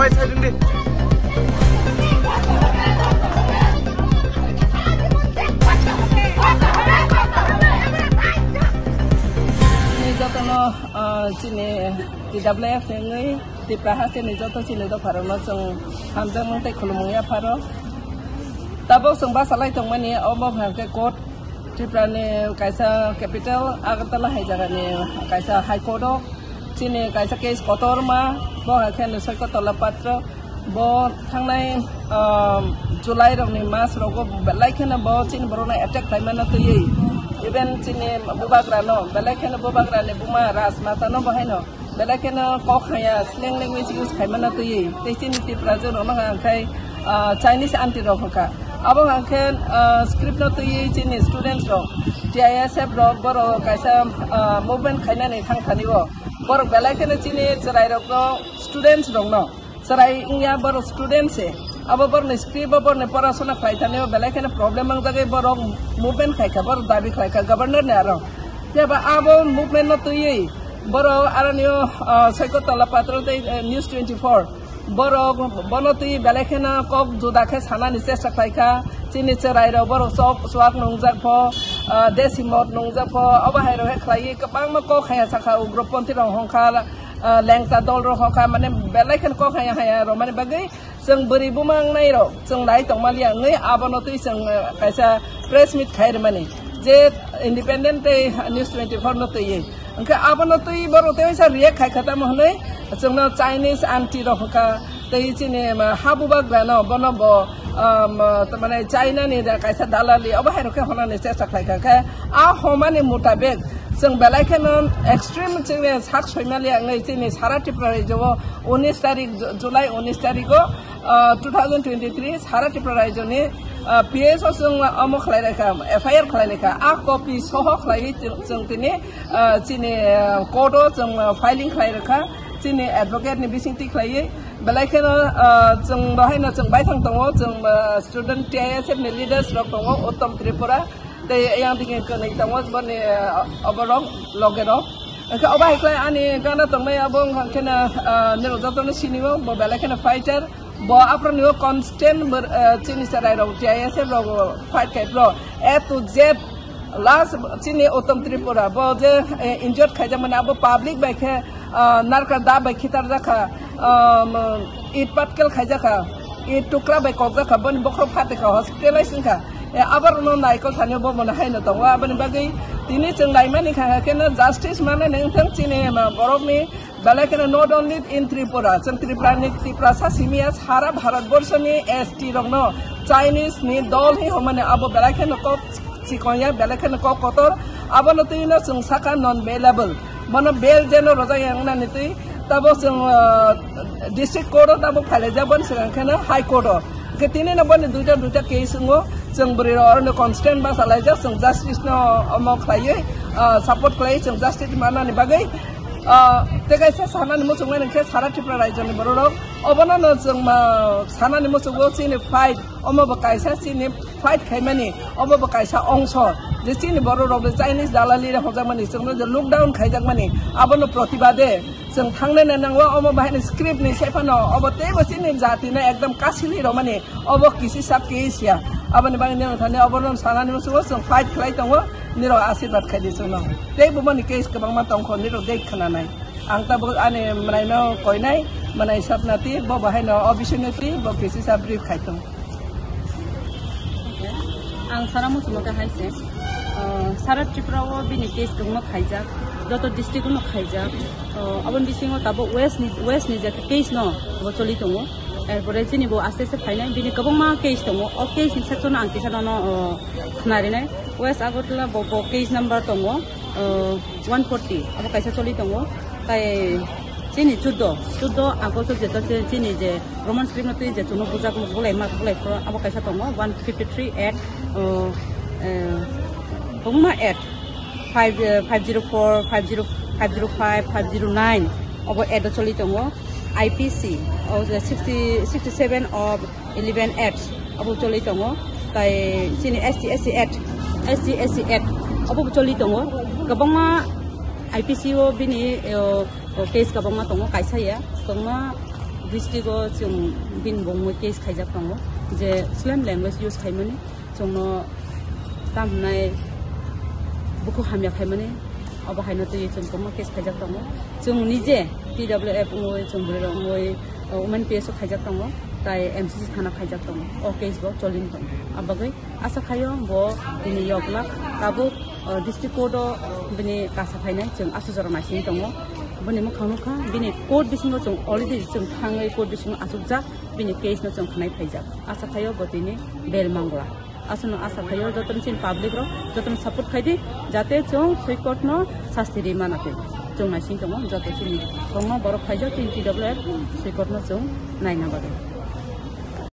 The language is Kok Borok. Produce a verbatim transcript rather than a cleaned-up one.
Ni jotono, ah, chini T W F ni wngwi Tipra hasteni joto chini dopharokno chwng hamjakmung tei khulumung yapharo. Tabuk chwng basa lai tongmani omo hwnkhe court Tripura ni kaisa capital Agartala hai jaga ni kaisa High Court o chini kaisa case kotorma, bo hai khe ni Soikotola Patro, bo thangnai, um, July rok ni mas rogo belai kheno bo chini borok no attack khlai mano twiwi, even chini bubagra no belai kheno bubagra ni buma Rajmata no bo hai no belai kheno kok haya slang language use khaimano twiwi tei chini Tripura jwng rokno hwnka hwnkhe, ah, Chinese aunty rok hwnka. Abo hwnka khe, ah, script no twiwi chini students rok, T I S F rok, borok kaisa, ah, movement khainani thang thani o. Borok belai kheno chini chwrai rokno, students rokno chwrai wngya, borok student se. Abo borokni script bo borokni porasona khlai thani o belai kheno problem wngjagwi borok movement khaikha, borok dabi khlaikha governor ni aro. Phiya ba abo movement no twiwi borok aroni o, ah, Soikotola Patro tei, eh, News twenty-four borok bono twiwi belai kheno kok juda khe sanani chesta khlaikha. Chini chwrai rok borok chok chuak nungjak pho, ah, desi mot nungjak pho, obo hai rok khe khlaiwi kwbangma kok haya sakha ugroponthi rok hongkha. Ah, lengta dol rok hokha, mane belai kheno kok haya haya rok mani bagwi chwng bwrwi buma wngnai rok chwng lai tongmaliya wngwi abono twi chwng, ah, kaisa press meet khai rwmani je independent tei News twenty-four no twiwi. Hwnkhe abono twi borok tei waisa react khai kha tamo hwnwi chwngno Chinese aunty rok hokha tei chini, ah, ha bubagra no bono bo, ah, ma, tamani China ni da kaisa dalali obo hai rok khe honani chesta khlai kha khe a homani mutabek chwng belai kheno extreme chini sak soimaliya wngwi chini sara Tripura rajyo o unis tarik Ju-, July unis tarik o, ah, two thousand twenty-three sara Tripura rajyo ni, ah, P S o chwng omo khlai lai kha, F I R khlai lai kha, a copy soho khlaiwi chwng, chwng tini, ah, chini, ah, court o chwng, ah, filing khlai rwkha, chini advocate ni bisingtwi khlaiwi belai kheno, ah, chwng bo haino chwng baithang tongo, chwng, ah, student T I S F ni leaders rok tongo, Uttam Tripura, tei yang digi kwnwi tongo boni, ah, oborok loge rok. Hwnkhe obo hai khlai ani gana tongnai abo wngkha kheno, ah, nirok jotono sinio bo belai kheno fighter. Bo aphro nio constant bor-, ah, chini chwrai rok T I S F rok fight khai pro A to Z last chini Uttam Tripura bo je, eh, injured khaijak mani abo public bai khe, ah, narka da bai khitar jakha, um, it patkel khaijak kha, it tukra bai kok jakha, boni bokhorok phatekha, hospitalize wngkha. Eh, aborokno naikol thani bo mano haino tongo. Aboni bagwi tini chwng laimani kha khe no justice manani wngthang chini ma borokni belai kheno not only in Tripura, chwng Tripura ni Tiprasa simiya sara Bharat borsho ni S T rokno Chinese ni dol hi homani abo belai kheno kok chikon ya, belai kheno kok kotor. Abono twi no chwng saka non bailable. Bono bail jeno rojak ya wngnani twi tabo chwng, ah, district court o tabo phailai jak boni swkang kheno High Court o. Hwnkhe tini no boni duita duita case wngo, chwng bwrwi rok orono constant basa laijak, chwng justice no omo khlaiwi, ah, support khlaiwi chwng justice manani bagwi, ah, tei kaisa sanani muchungmani khe sara Tripura rajyo ni borok rok obono no chwng ma sanani muchungo chini fight, omo bo kaisa chini fight khaimani, omo bo kaisa ongso je chini borok rok Chinese dalali rok hokjakmani chwngno je lockdown khaijakmani abono protibade chwng thangnai nango, omo bahai ni script ni sephano obo teibo chini jati no ekdom kasili romani obo kisi sab kisi ya. Aboni bagwi nirok thani obono sanani muchungo chwng fight khlai tongo, nirok asirwad khai di chwngno. Tei bumani case kwbangma tongkho nirok dei khwnanai. Ang tabuk ani mwnaino koinai, mwnai Sapnati, bo bahaino o bisingno twi bo kisi sa brief khai tong. Ang sara muchungma khe hai se, ah, sara Tripura o bini case kwbangma khaijak, joto district o no khaijak. Ah, aboni bisingo tabuk West ni, West ni je case no bo choli tongo. Erpore chini bo aste aste phainai, bini kwbangma case tongo. O case ni section o ang kisa nono, ah, khnarinai. West Agartala bo, bo case number tongo, ah, one forty, abo kaisa choli tongo. Tai chini chuddo, chuddo August o jeto che chini je Roman script no twi je chuno bujak bulai ma bulai phoro abo kaisa tongo one fifty three act, o, eh, kwbangma act five, eh, five zero four, five zero, five zero five, five zero nine obo act o choli tongo. I P C o je sixty, sixty seven of eleven acts abo choli tongo, tai chini S T S C act, S T S C act abo choli tongo, kwbangma I P C o bini, o, o case kwbangma tongo, kaisa ya kwbangma District o chwng bini bongwi case khaijak tongo je slam language use khaimani, chwngno tam hwnai bukhuk hamya khaimani, obo haino twi chwng kwbangma case khaijak tongo. Chwng nije T W F wngwi, chwng bwrwirok wngwi, uh, Women P S o khaijak tongo, tai M C C thana khaijak tongo. O case bo cholini tongo. Abagwi asa khaio bo bini yoklak tabuk, uh, district court o bini kasa phainai, chwng aswk jora naising tongo. Bini mwkhang nukha, bini court bisingo chwng already chwng thangwi court bisingo achukjak, bini case no chwng khnai phaijak. Asa khaio bo tini bail mangla. Aswkno asa khaio jotono chini public rok jotono support khaidi, jate chwng soikot no sasti ri mana twi. Chwng naising tongo joto chini thongno borok khaijak chini T W F soikot no chwng naina bagwi.